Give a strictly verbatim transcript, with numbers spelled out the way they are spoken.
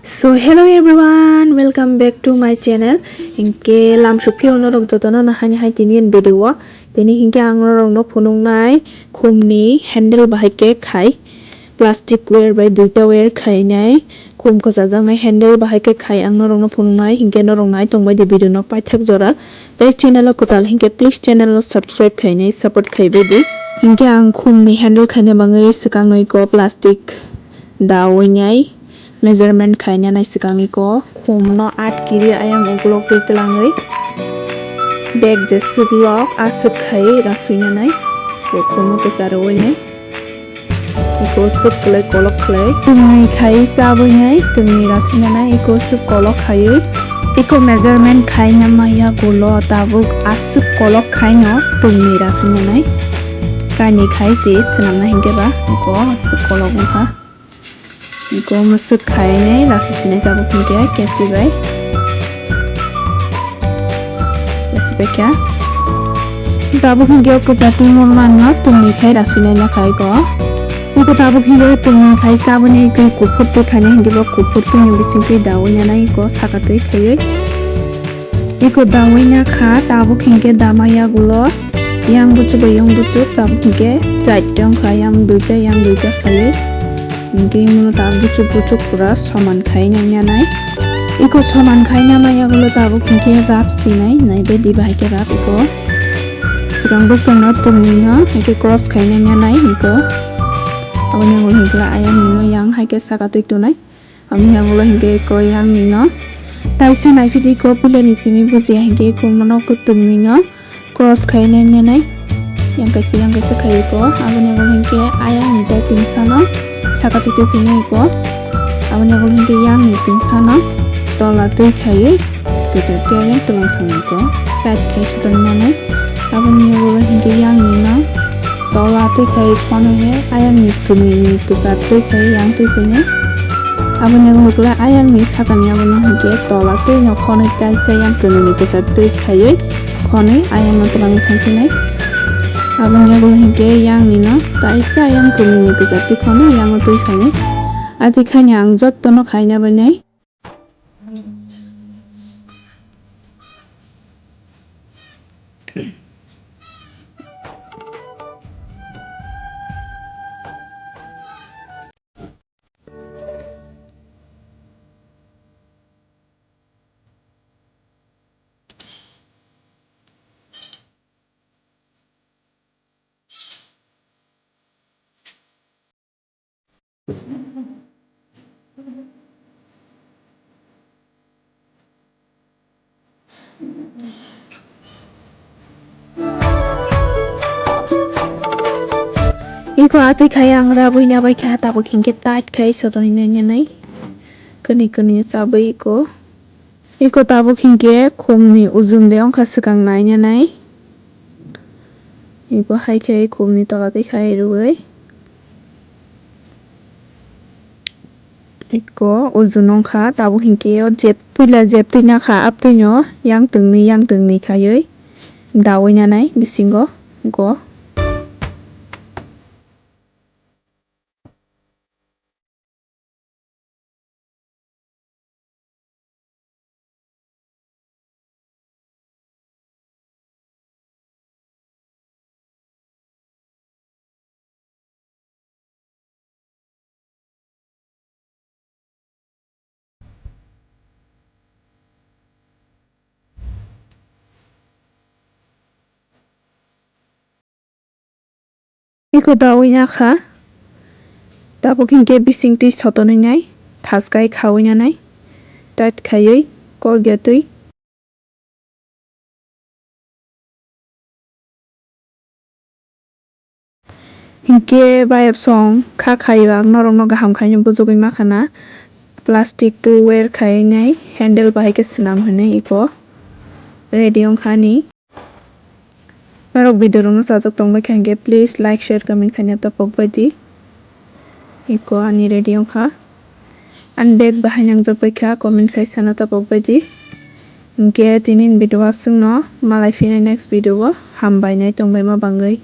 So hello everyone, welcome back to my channel. Hinkhe lamsok phiyok norok jotono no hani hai tini ani video o. Tini hinkhe ang norok no phunuknai khumni handle bahai khe khai, plastic wire bai duita wire khainai khum kwchajak nai handle bahai khe khai ang norok no phunuknai. Hinkhe norok nai tongbai di video no paithak jora. Tei channel o kwtal hinkhe please channel o subscribe khainai support khaibai di. Hinkhe ang khumni handle khaina bagwi swkang no iko plastic dawi nai measurement khaina nai swkang iko khum no aat kiri ayang ukulok twi twlangwi bag je swk lok aswk khai rasui nanai khum no kwcharo wi nai iko swk kwlai kolok khlai twngwi khai chabwi nai twngwi rasui nanai iko swk kolok khaiwi iko measurement khaina maya gulo tabuk aswk kolok khaino twngwi rasui nanai kainwi khai se swnamna hinkhe ba iko swk kolok wngkha. Iko mwswk khainai rasu sinai tabuk hinkhe kesi bai. Kesi bai kha. Tabuk hinkhe o kwchar twi murmang no twngwi khai rasu nai na khai ko. Iko tabuk hinkhe twngwi khai chaboni iko kuphur twi khainai hinkhe bo kuphur twi ni bising twi dawi nai iko saka twi khaiwi. Iko dawi na kha tabuk hinkhe dama yagulo yang buchuk bai yang buchuk tabuk hinkhe chaita wngkha yang duita yang duita khaiwi. Hinkhe imono ta buchuk buchuk pura soman khai nangya nai. Iko soman khai nama yagulo tabuk hinkhe rap sinai, naibe diba haikhe rap iko. Swkang bwskang no twngwi no haikhe cross khai nangya nai iko. Aboni ulo hinkhe ayang nino yang haikhe saka twi tonai. Aboni ulo hinkhe iko yang nino. Taisa naiphidi iko puila ni simi bujiya hinkhe iko mono kwtwngwi no. Cross khai nai nai nai. Yang kaisa yang kaisa khai iko. Aboni ulo hinkhe ayang ni tai tinsano saka twi twi phino iko. Aboni ulo hinkhe yang ni tinsano tola twi khaiwi kwchar twi ayang twlang thang iko. Tight khai sotong nai nai. Aboni ulo hinkhe yang ni no tola twi khai khonwi ayang ni kwnwi ni kwchar twi khai yang twi phino. Aboni ulo kwlai ayang ni sakani abono hinkhe tola twi no khonwi kaisa yang kwnwi ni kwchar twi khaiwi khonwi ayang no twlangwi thangkhe nai. Aboni ulo hinkhe yang ni no kaisa yang kwnwi ni kwchar twi khonwi yang no twi khainai. Ati khaini ang jotto no khaina bai nai. Iko atwi khai ang rabwi nabai kha, tabuk hinkhe tight khai sotoni nai nai. Kwnwi kwnwi chabwi iko. Iko tabuk hinkhe khumni ujun de wngkha swkang naina nai. Iko hai khe khumni tola twi khai rwui. Iko ujun wngkha tabuk hinkhe o jeb puila jeb twi nakha abtwino yang tongni yang tongni khaiwi daui nanai bisingo go. Iko daui nakha, tabuk hinkhe bising twi sotonwi nai, thaskai khaui nanai, tight khaiwi kok ya twi. Hinkhe bayapsong kha khaio ang norokno kaham khaino bujugwi makhana, plastic to wear khainai handle bahai khe swnam hinwi iko ready wngkha ani. Norok video rokno chajak tongbai kha hinkhe please like, share, comment khaina tapok bai di. Iko ani ready wngkha. Ani bag bahai nangjak bai kha comment khai sana tapok bai di. Hinkhe tini ni video aswkno malai phina next video o hambai nai tongbai ma bangwi.